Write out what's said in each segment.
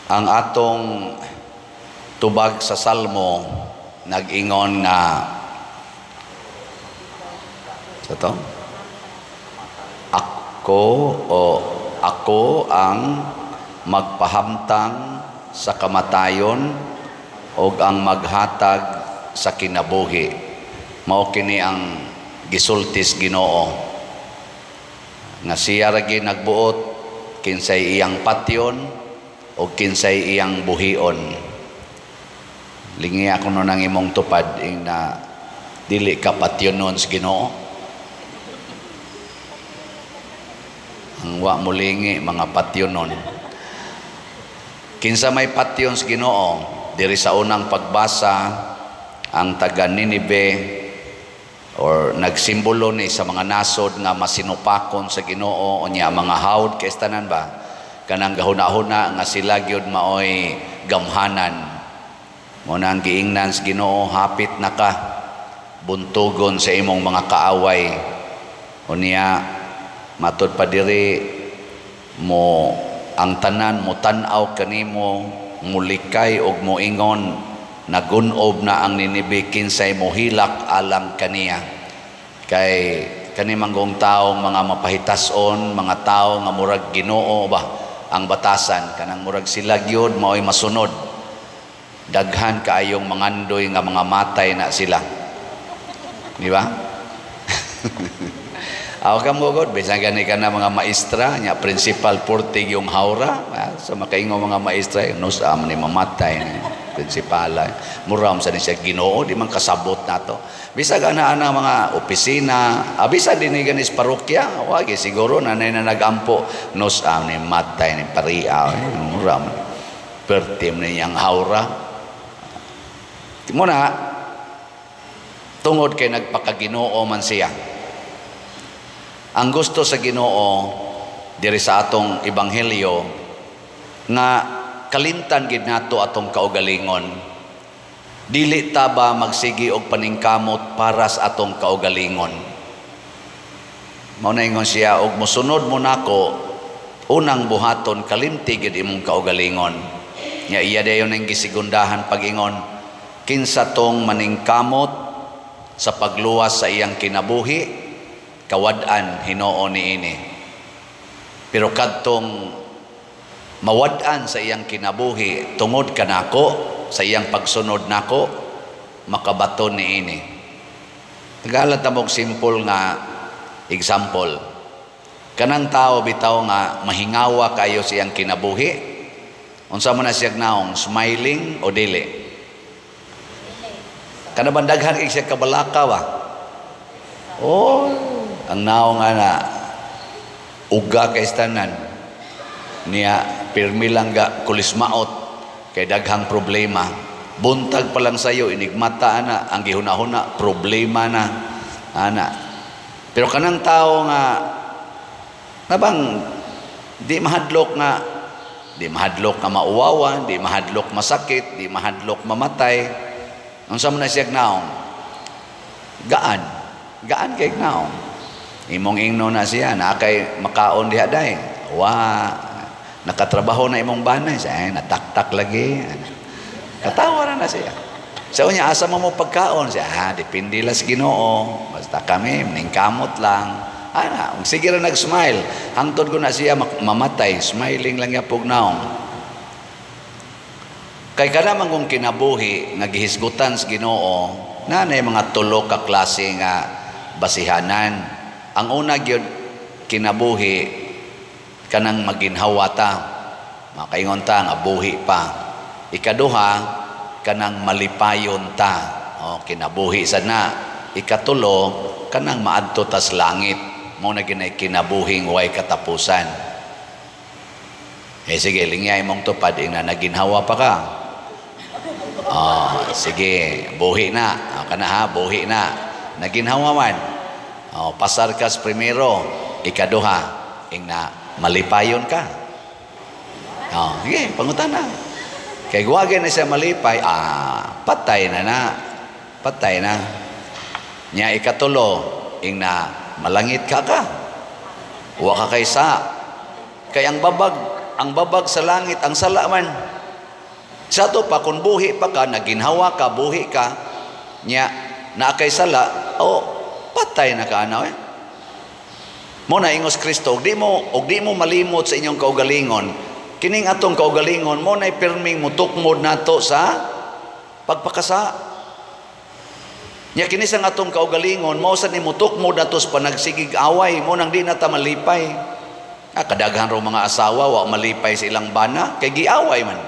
Ang atong tubag sa Salmo nag-ingon nga sa to, ako o ako ang magpahamtang sa kamatayon og ang maghatag sa kinabuhi. Mao kini ang gisultis Ginoo nga siya ra gyud nagbuot kinsay iyang patyon o kinsay iyang buhion. Lingi ako no nang imong tupad ing na dili ka patyonon sa Ginoo. Ang wa mo lingi mga patyonon. Kinsa may patyon sa Ginoo? Diri sa unang pagbasa, ang taga Ninibe or nagsimbolo ni sa mga nasod nga masinupakon sa Ginoo, unya mga hawd kay tanan ba kanang gahuna-huna nga sila gyud maoy gamhanan. Mo na ang giingnan sa Ginoo, hapit na ka buntugon sa imong mga kaaway. Unya matud pa diri mo ang tanan mo tan-aw kanimo, mulikay og moingon, nagunob na ang Ninibe, kinsay mohilak alang kaniya. Kay kani manggong taong mga mapahitason, mga tao nga murag Ginoo ba ang batasan, kanang murag sila gyud maoy masunod. Daghan kaayong mangandoy nga mga matay na sila. Di ba? Ako ka mo god, bisan gani ka na mga maestra, nya principal purtig yung haura, so makaingo mga maestra, nus am ni mamatay ni prinsipala. Muram sa ni siya Ginoo, di man kasabot nato. Bisag ana-ana mga opisina, bisan din ni ganis parokya, wagi siguro nanay na nagampo, nus am ni matay ni paria, muram. Pertim ni yang haura. Muna, tungod kay nagpakaginoo man siya. Ang gusto sa Ginoo diri sa atong ebanghelyo nga kalimtan gid nato atong kaugalingon. Dili ta ba magsigi og paningkamot para sa atong kaugalingon. Mao na ingon siya, og mosunod mo nako, unang buhaton kalimti gid imong kaugalingon. Nya iya dayon ang gisigundahan pag-ingon, kinsa tong maningkamot sa pagluwas sa iyang kinabuhi, kawad-an Hinoo niini. Pero kadtong mawad-an sa iyang kinabuhi tungod kanako, sa iyang pagsunod nako, makabaton niini. Tagalan ta mog simple nga example. Kanang tao bitaw nga mahingawa kayo sa iyang kinabuhi, unsa man na siya naong, smiling o dili? Kana bang daghan kay siya kabalaka ba? Oh, ang naong ana uga kay tanan niya, pirmi lang ga kulismaot kay daghang problema. Buntag pa lang sayo inigmata ana ang gihunahuna problema na ana. Pero kanang tao nga nabang di mahadlok nga mauwawan, di mahadlok masakit, di mahadlok mamatay, unsa man na siya naong? Gaan, gaan kay naong. Imong ingno na siya, na kay makaon diha day. Wa, nakatrabaho na imong banay, siya, nataktak lagi. Katawa na siya. Sa unya, asa mo mo pagkaon? Siya, depende lang sa Ginoo. Basta kami, ningkamot lang. Ana, sige ra nag-smile. Hangtod ko na siya mamatay, smiling lang yapog naong. Kay kada man kung kinabuhi nga gihisgutan sa Ginoo, nanay mga tulo ka klase nga basihanan. Ang una gyud kinabuhi kanang maginhawa ta, makaingon ta nga buhi pa. Ikaduha kanang malipayon ta, o kinabuhi sad na. Ikatulo kanang maadto tas langit, mo na ginay kinabuhing way katapusan. Eh sige, lingyay mong tupad ing na naginhawa pa ka. Oh, sige, buhi na. O, kana ha, buhi na. Naginhawa man. Oh, pasar kas primero, ikaduha, ing na malipayon ka. Oh, sige, pangutana. Kay guwagin na siya malipay, patay na na. Patay na. Nya ikatulo, ing na malangit ka ka. Wa ka kay sa. Kay ang babag sa langit, ang sala man. Sa ato pa, kung buhi pa ka, naginhawa ka, buhi ka, nya, naa kay sala, o patay na ka ana eh. Mo na ingos Kristo, og di mo malimot sa inyong kaugalingon, kining atong kaugalingon mo na pirming mutukmod nato sa pagpakasa. Nya kini sang atong kaugalingon mao sad ni mutukmod nato sa panagsigig away, mo nang di na ta malipay. Ah, kadaghan raw mga asawa wa malipay sa ilang bana kay giaway man.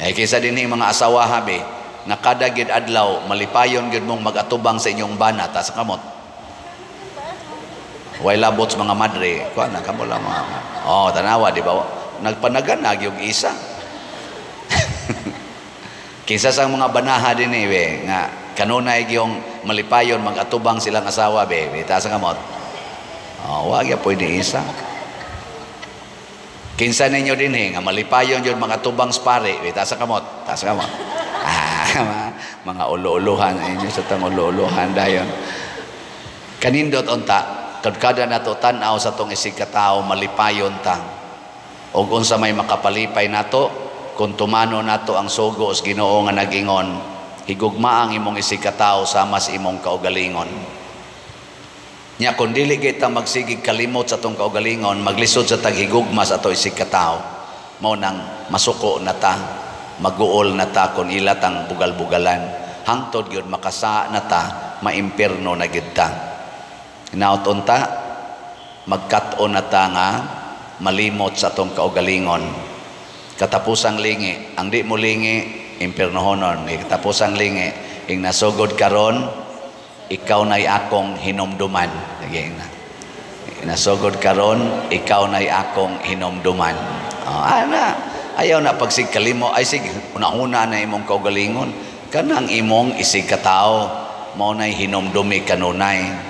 Eh kaysa dinhi mga asawa habi, nga kada gid adlaw malipayon gyud mong mag-atubang sa inyong bana, taas ang kamot. Way labot sa mga madre, kuan na kamo lang mga. Oh, tanawa, di ba? Nagpanaganag yung isa. Kinsa sa mga banaha dinhi be nga kanunay gyung malipayon mag-atubang silang asawa be, taas ang kamot. Oh, wa gyud pwede isa. Kinsa ninyo dinhi nga malipayon jud mag-atubang sa pare, be, taas ang kamot, taas ang kamot. Ah, mga ulo-uluhan inyo sa tang ulo-uluhan dayon. Kanindot unta, kada nato tan-aw sa tong isig katao, malipayon ta. Og unsa may makapalipay nato kung tumano nato ang sugo sa Ginoo nga nag-ingon, "Higugma ang imong isig katao sama sa imong kaugalingon." Nya kung dili kita magsigig kalimot sa atong kaugalingon, maglisod sa taghigugma sa ato isig katao. Mao nang masuko na ta, maguol na ta kung ila tang bugal-bugalan. Hangtod gyud makasa na ta, maimpirno na gyud ta. Hinaot unta, magkat-on na ta nga malimot sa atong kaugalingon. Katapusang lingi, ang di mo lingi, impirnohonon. Katapusang lingi, ing nasugod karon, ikaw na'y akong hinumduman. Sige na. Nasugod karon, ikaw na'y akong hinumduman. Oh, ana, ayaw na pagsig kalimo, ay sig, una-una na imong kaugalingon. Kanang imong isig katao, mao na'y hinumdumi kanunay.